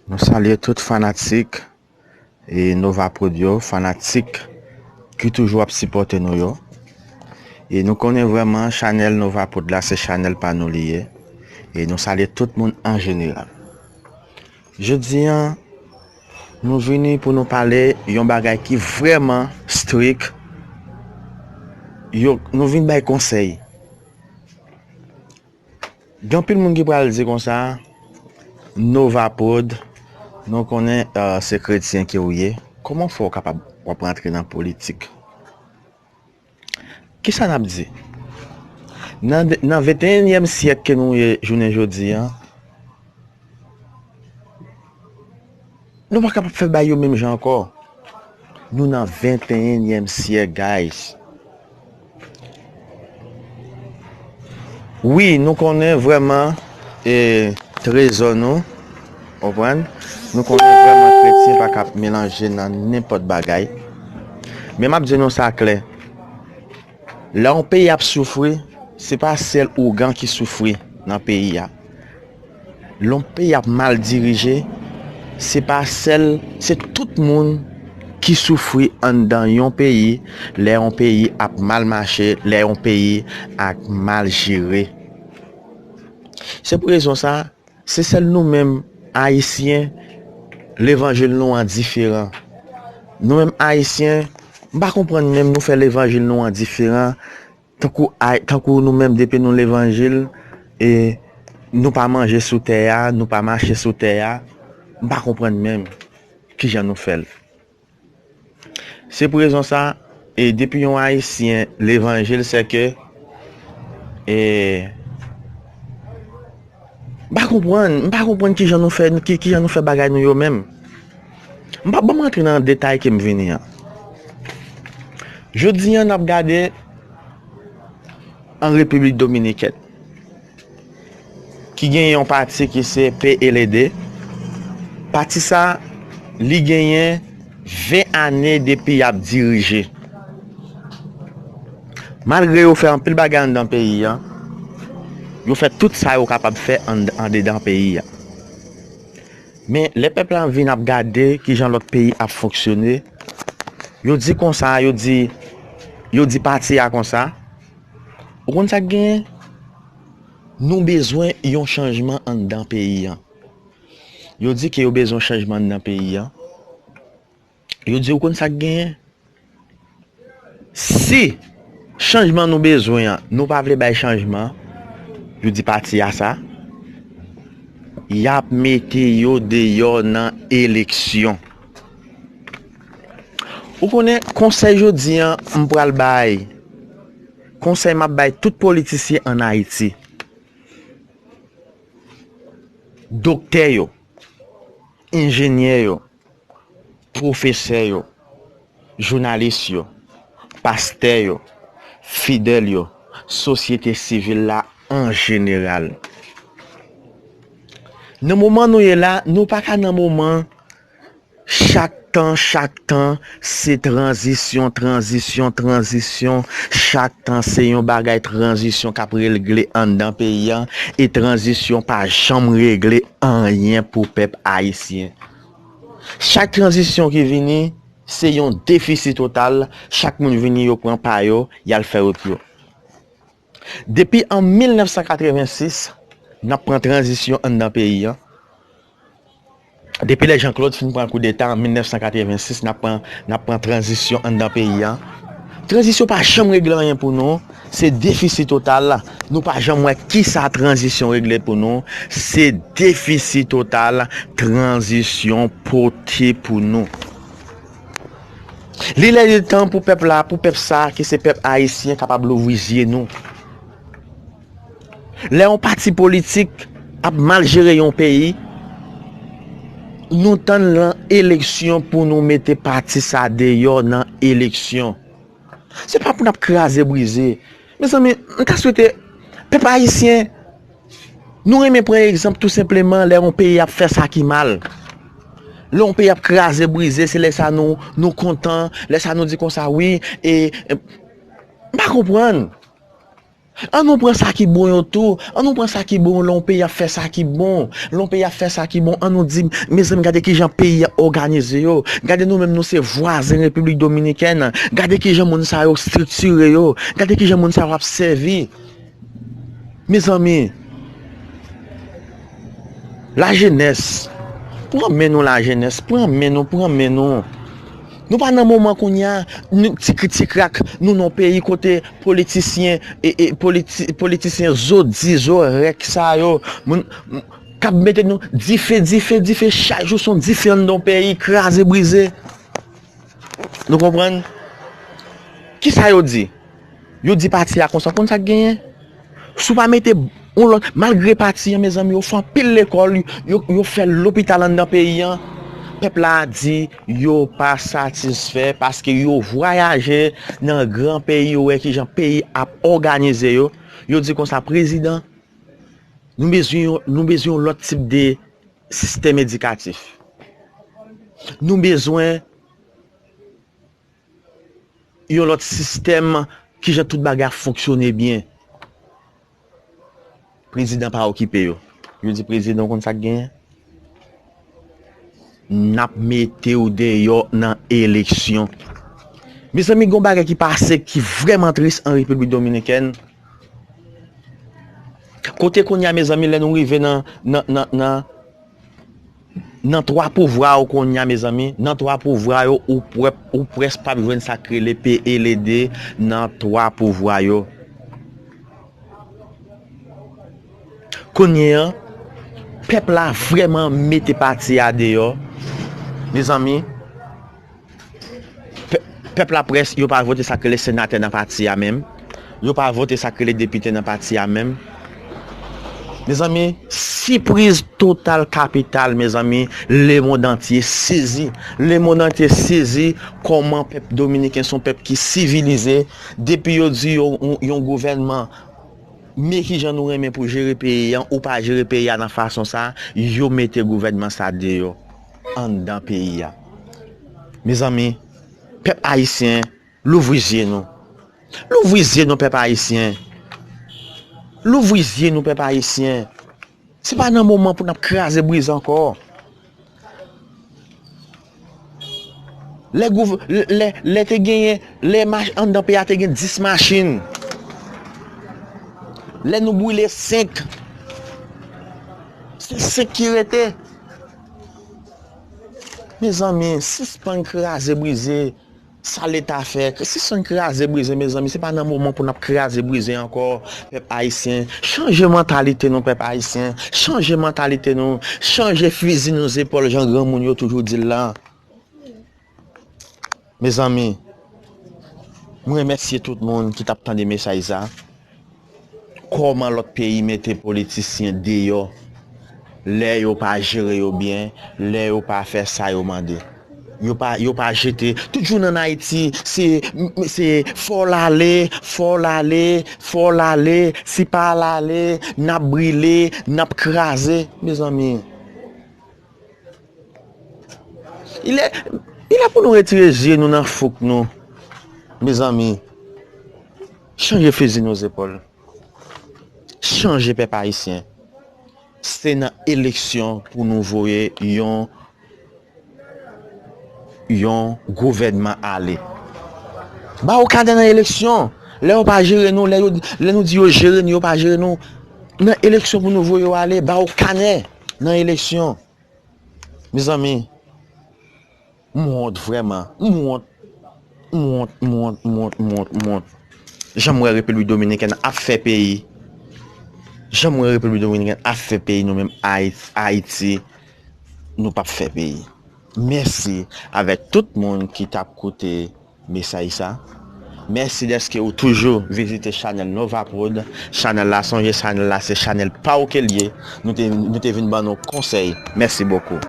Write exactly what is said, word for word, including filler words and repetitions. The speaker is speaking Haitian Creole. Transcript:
Nou salye tout fanatik e Nova Prod yo, fanatik ki toujou ap sipòte nou yo. E nou konnen vrèman chanèl Nova Prod la se chanèl pa nou li ye. E nou salye tout moun an jeneral. Jodi a, nou vini pou nou pale yon bagay ki vrèman strik. Yo, nou vin bay konsèy. Gen anpil moun ki pral di konsa, Nova Prod, nou konnen, eh, se kretyen ke w ye. Kòman fè w kapab w ap rantre nan politik? Kisa n ap di? Nan, nan venteyenyèm syèk ke nou ye jounen jodi a, nou pa kapab fè bagay yo menm jan ankò. Nou nan venteyenyèm syèk, guys. Wi, nou konnen vrèman, e, trezò nou, konprann? Nou konnen vrèman kretyen pa ka melanje nan nenpòt bagay. Men m ap di nou sa klè. Lè yon peyi ap soufri, se pa sèl ougan ki soufri nan peyi a. Lè yon peyi ap mal dirije, se pa sèl, se tout moun ki soufri anndan yon peyi, lè yon peyi ap mal mache, lè yon peyi ap mal jere. Se pou rezon sa, se sèl nou menm Ayisyen, levanjil nou an diferan. Nou menm Ayisyen, m pa konprann menm nou fè levanjil nou an diferan. Tankou, ay, tankou nou menm, depi nou levanjil, e nou pa manje sou tè a, nou pa mache sou tè a, m pa konprann menm kijan nou fè l. Se pou rezon sa, e depi yon Ayisyen levanjil, se ke, e, m pa konprann, m pa konprann kijan nou fè, ki, kijan nou fè bagay nou yo menm. M p ap, ban m rantre nan detay ke m vini an. Jodi a, n ap gade an Repiblik Dominikèn, ki genyen yon pati ki se P L D. Pati sa, li genyen ven ane depi y ap dirije. Malgre yo fè anpil bagay anndan peyi a, yo fè tout sa yo kapab fè ann-, andedan peyi a. Men lè pèp la vin ap gade kijan lòt peyi ap fonksyone, yo di konsa, yo di, yo di pati a konsa, ou konn sa k genyen? Nou bezwen yon chanjman anndan peyi a. Yo di ke yo bezwen chanjman anndan peyi a. Yo di, ou konn sa k genyen? Si chanjman nou bezwen an, nou pa vle bay chanjman, yo di pati a sa, y ap mete yo deyò nan eleksyon. Ou konnen, konsèy jodi a, m pral bay. Konsèy m ap bay tout politisyen ann Ayiti. Doktè yo, enjenyè yo, pwofesè yo, jounalis yo, pastè yo, fidèl yo, sosyete sivil la an jeneral. Nan moman nou ye la, nou pa ka nan moman chak tan, chak tan, se tranzisyon, tranzisyon, tranzisyon. Chak tan, se yon bagay tranzisyon k ap regle anndan peyi a. E tranzisyon pa janm regle anyen pou pèp ayisyen. Chak tranzisyon ki vini, se yon defisi total. Chak moun vini, yo pran pa yo, y al fè wout yo. Depi an mil nèf san katrevensis, n ap pran tranzisyon anndan peyi a. Depi lè Jean Claude fin pran koudeta an mil nèf san katrevensis, n ap pran, n ap pran tranzisyon anndan peyi a. Tranzisyon pa janm regle anyen pou nou. Se defisi total. Nou pa janm wè kisa tranzisyon regle pou nou. Se defisi total tranzisyon pote pou nou. Li lè li tan pou pèp la, pou pèp sa, ki se pèp ayisyen, kapab louvri zye nou. Lè yon pati politik ap mal jere yon peyi, nou tann nan eleksyon pou nou mete pati sa deyò nan eleksyon. Se pa pou n ap kraze brize. Mezanmi, m ta swete pèp ayisyen, nou renmen pran egzanp tou senpleman lè yon peyi ap fè sa ki mal. Lè yon peyi ap kraze brize, se lè sa nou, nou kontan, lè sa nou di konsa, wi, e, e, m pa konprann. An nou pran sa ki bon yo tou. An nou pran sa ki bon yo lè yon peyi ap fè sa ki bon. Lè yon peyi ap fè sa ki bon, an nou di, mezanmi, gade kijan peyi a òganize yo. Gade nou menm, nou se vwazen Repiblik Dominikèn. Gade kijan moun sa yo estriktire yo. Gade kijan moun sa yo ap sèvi. Mezanmi, lajenès, pran men nou, lajenès, pran men nou, pran men nou. Nou pa nan moman kounye a, nou, ti krik ti krak, nou nan peyi kote politisyen, e, e, politi-, politisyen zo di, zo rèk sa yo, moun, m-, k ap mete nou dife, dife, dife, chak jou se yon dife anndan peyi, kraze, brize. Nou konprann? Kisa yo di? Yo di pati a konsa, konn sa k genyen? Si w pa mete yon lòt, malgre pati an, mezanmi, yo fè anpil lekòl, yo, yo fè lopital anndan peyi an, pèp la di yo pa satisfè paske yo vwayaje nan gran peyi, yo wè kijan peyi ap òganize yo. Yo di konsa, prezidan, nou bezwen yon, nou bezwen yon lòt tip de sistèm edikatif. Nou bezwen yon lòt sistèm, kijan tout bagay ap fonksyone byen. Prezidan pa okipe yo. Yo di, prezidan, w konn sa k genyen? N ap mete w deyò nan eleksyon. Mezanmi, gen yon bagay ki pase ki vrèman tris an Repiblik Dominikèn. Kote kounye a, mezanmi, lè nou rive nan, nan, nan, nan, nan twa pouvwa yo kounye a, mezanmi, nan twa pouvwa yo, ou prè-, ou prèske p ap jwenn sa k rele P L D nan twa pouvwa yo. Kounye a, pèp la vrèman mete pati a deyò. Mezanmi, pè-, pèp la prèske, yo pa vote sa k rele senatè nan pati a menm. Yo pa vote sa k rele depite nan pati a menm. Mezanmi, sipriz total kapital, mezanmi, lemonn antye sezi. Lemonn antye sezi kòman pèp dominiken se yon pèp ki sivilize. Depi yo di yo yon, yon gouvènman, men kijan nou renmen pou jere peyi a, ou pa jere peyi a nan fason sa, yo mete gouvènman sa deyò anndan peyi a. Mezanmi, pèp ayisyen, louvri zye nou. Louvri zye nou, pèp ayisyen. Louvri zye nou, pèp ayisyen. Se pa nan moman pou n ap kraze brize ankò. Lè gouv-, lè, lè te genyen, lè mach-, anndan peyi a te gen dis machin. Lè nou brile senk, se senk ki rete. Mezanmi, sispann kraze brize. Sa Leta fè, sispann kraze brize, mezanmi, se pa nan moman pou n ap kraze brize ankò, pèp ayisyen. Chanje mantalite nou, pèp ayisyen. Chanje mantalite nou. Chanje fizi nou zepòl, jan granmoun yo toujou di l la. Mezanmi, mwen remèsye tout moun ki t ap tande mesaj sa. Kòman lòt peyi mete politisyen deyò lè yo pa jere yo byen, lè yo pa fè sa yo mande? Yo pa, yo pa jete. Tout jounen ann Ayiti, se, se fò l ale, fò l ale, fò l ale, si pa l ale, n ap brile, n ap kraze. Mezanmi, Ilè, ilè pou nou retire zye nou nan fouk nou. Mezanmi, chanje fizi nou zepòl. Chanje pèp ayisyen. Se nan eleksyon pou nou voye yon, yon gouvènman ale. Ba yo kanè nan eleksyon. Lè yo pa jere nou, lè yo, lè nou di yo jere nou, yo pa jere nou. Nan eleksyon pou nou voye yo ale. Ba yo kanè nan eleksyon. Mezanmi, m wont vrèman. M wont. M wont, m wont, m wont, m wont, m wont. Jan m wè Repiblik Dominikèn ap fè peyi. Jan m wè Repiblik Dominikèn ap fè peyi, nou menm Ayit-, Ayiti, nou p ap fè peyi. Mèsi avèk tout moun ki t ap koute mesaj sa. Mèsi dèske ou toujou vizite chanèl Nova Prod. Chanèl la, sonje chanèl la, se chanèl pa w ke l ye. Nou te, nou te vin ban nou konsèy. Mèsi bokou.